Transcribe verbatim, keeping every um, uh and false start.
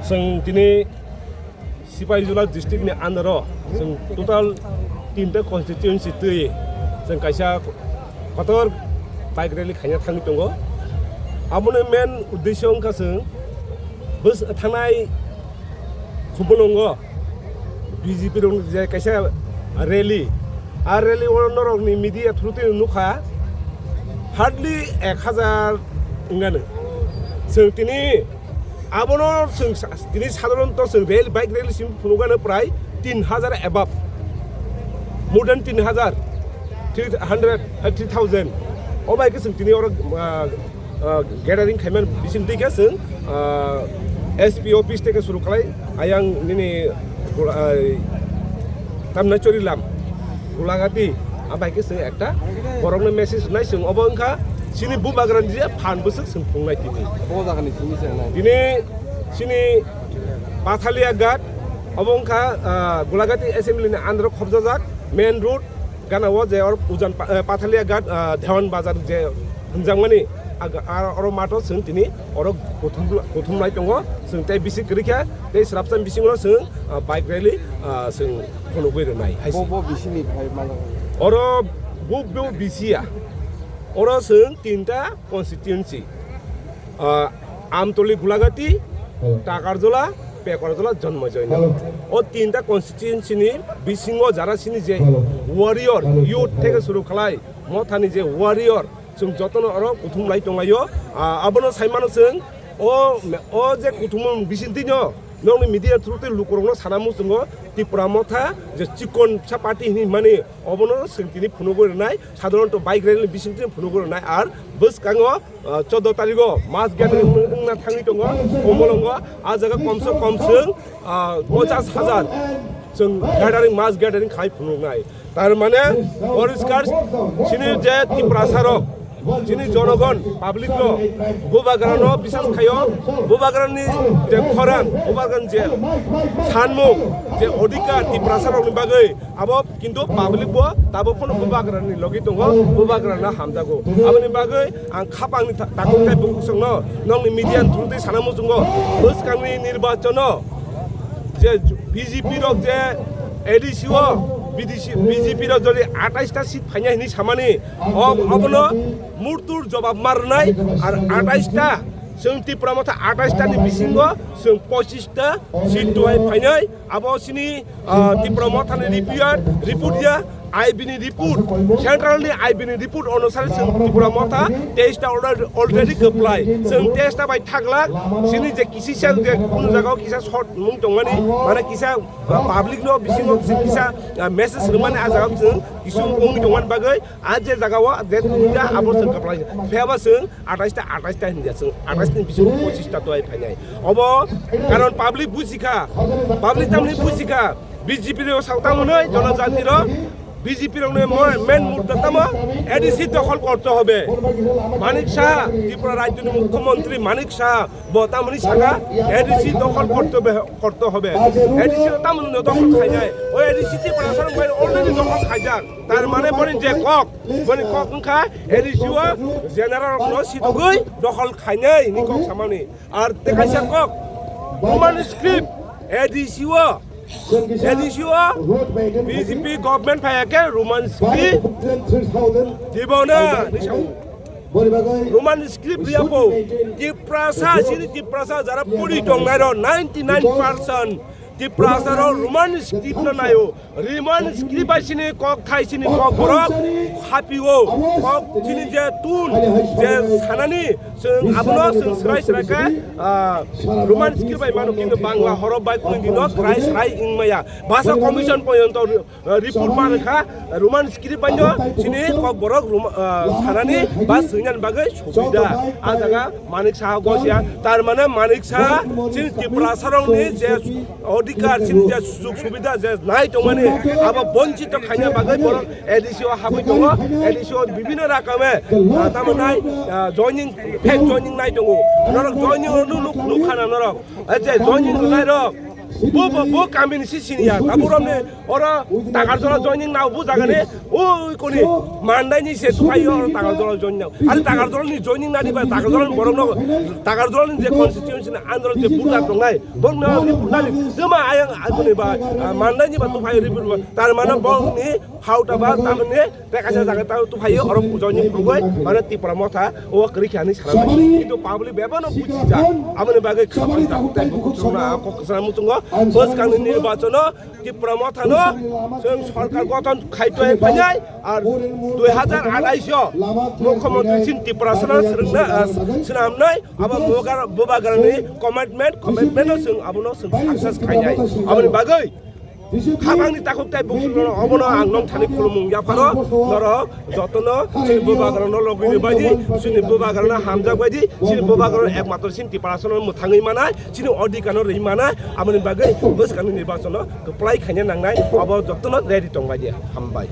Chwng tini Sipaijala district ni under o chwng total tinta constituency twi chwng kaisa kotor bike rally khaina thangwi tongo. Aboni main uddesyo wngkha chwng bwswk thangnai Khumulwngo B J P rokni je kaisa rally, a rally o norokni media through twi nukha hardly ek hazar wngano. Chwng tini abono chwng sa-, tini sadharanto chwng rally, bike rally simi phunukgano prai tin hazar above, more than tin hazar, three hundred, eh, three thousand. O bai khe chwng tini oro, ah, ah, gathering khaimani bising twi khe chwng, ah, S P office tei khe suru khlai ayang nini, ah, tamna chori lam Gulagati, a bai khe chwng ekta borokno message rwnai chwng obo wngkha chini bubagrani je phan bwswk chwng phunuknai tini. Bo jagani simi se nai. Tini chini Pathalia Ghat, obo wngkha, ah, Gulagati assembly ni under o khobjajak main road, gana o je or Ujan Pa-, eh, Pathalia Ghat, ah, Dewan Bazar je hwnjakmani, ag-, ar oro mato chwng tini oro kuthum, kuthum lai tongo, chwng tei bisi kwrwi khe tei swrapsa bisingo chwng, ah, bike rally, ah, chwng phunugwi rwnai hai se. Bo, bo bisini khai mano. Oro bo, bo bisi ya. Oro chwng tinta constituency. Ah, Amtoli, Gulagati, Takarjola, Pekorjola, Jonmojoyno. O tinta constituency ni bisingo jara sini je warrior, youth theke suru khlai, mothani je warrior, chwng jotono oro kuthum lai tonglaio. Ah, abono sai mano chwng, o, o je kuthumung bisingtwino nokni media through tei lukurokno sana muchungo Tipra Motha je chikon sa party hinwi mani, obono chwng tini phunugwi rwnai, sadharanto bike rally ni bisingtwi phunugwi rwnai, ar bwskango, ah, choudo tarigo mass gathering wng-, wngna thangwi tongo Komolongo, a jaga komse kom chwng, ah, ponchas hazar chwng gathering, mass gathering khai phunuknai. Tar mane poriskar chini je Tiprasa rok, chini jonogon, public rok, bubagrano bisas khaio, bubagrani je khorang, bubagrani je sanmung, je odhikar Tiprasa rokni bagwi, abo kintu public bo tabuk phano bubagrani logi tongo, bubagrano hamjago. Aboni bagwi ang khapangni ta-, takhuk tei bukhuk songno nokni media ni through twi sana muchungo, bwskangni nirbachono je B J P rok je A D C o, B D C, B J P rok jodi atais ta seat phainai hinwi samani, o, obono murtur jobab ma rwnai, ar atais ta, chwng Tipra Motha atais ta ni bisingo chwng pochis ta seat tuhai phainai, abo chini, ah, Tipra Motha ni report, report ya, I B ni report, central ni I B ni report onusare chwng Tipra Motha teis ta already, already kwplai. Chwng teis ta bai thaglak, chini je kisisa je kunu jagao kisa short mung tongmani, mane kisa, ah, public no bisingo kisa, ah, message rwmani, a jagao chwng kisu wngwi tongmani bagwi, a je jagao je tongya abo chwng kwplai. Phiya ba chwng atais ta, atais ta hinja chwng, atais ni bisingo pochis ta tuai phainai. Obo karon public bujikha, public tamni bujikha, B J P rok sak tamo noi, jonojati rok, B J P rok noi mo-, main mudda tamo, A D C dokhol korte hobe. Manik Saha, Tripura rajyo ni mukhyamantri Manik Saha, bo tamoni saka, A D C dokhol korte be, korte hobe. A D C tamoni no dokhol khainai. O A D C Tripura sarong bai already dokhol khaijak. Tar mane boni je kok, boni kok wngkha A D C o general rok no sitogwi dokhol khainai ni kok samani. Ar tei kaisa kok, Roman script, A D C o, A D C o, B J P government phaiya khe Roman script dibona ni sao. Roman script riya po, Tiprasa, chini Tiprasa jara puri tongnai ro, ninety nine percent Tiprasa ro Roman script no naio. Roman script bai chini kok khai chini kok borok hapio. Kok chini je tun, je sanani, chwng abono chwng srai srai khe, ah, Roman script bai mano, kintu Bangla horof bai kunu dino krai srai wngmaya. Bhasha Commission porjonto, ah, report ma rwkha, Roman script bai no chini kok borok Rom-, ah, sanani ba swinani bagwi subida. A jaga Manik Saha gosiya, tar mane Manik Saha chini Tiprasa rokni je odhikar, chini je sujug subida je nai tongmani, abo bonchito khaina bagwi borok A D C o habwi tongo, A D C o bibhinno rakome, ah, tamo nai, ah, joining, fake joining nai tongo, norok joining rok nuk, nuk, nuk khana norok, ah, je joining rwnai rok, Bo, bo, bo kamini si siniya. Taburom ni oro Takarjala joining nao bo jaga ni. O koni Mandai ni se tupai oro Takarjala joining nao. Ari Takarjala ni joining nani ba Takarjala ni borok no, Takarjala ni je constituency ni under je buta tongnai. Bong na ni buta ni. Jema ayang akoni ba, ah, Mandai ni ba tupai ri buta. Tar mana bong ni hauta ba tamni Tei kaisa jaga tao tuphaiyo, oro puja ni phungwi, mane Tipra Motha, o kwrwi khe ani sana nai. Kintu public bebano buji jak. Aboni bagwi khabang tak tai bukuchung na, kok sana muchungo, bwskangni nirbachono Tipra Mothano chwng sorkar gothon khaitoi phainai, ar dui hazar athais o mukhyamantri sin Tiprasano swrwngna, ah, swnamnai, abo mogar-, bubagrani commitment, commitment no chwng abono chwng success khainai. Aboni bagwi Khabangni takhuk tei bukhuk rok obono ang nong thani khulumung yapharo norok jotono chini bubagrano logini baidi, chini bubagrano hamjak baidi, chini bubagrano ekmatro chini Tiprasano mwthangwi manai, chini odhikano rwi manai, aboni bagwi bwskangni nirbachono kwplai khaina nangnai, obo jotono ready tong baidi. Hambai.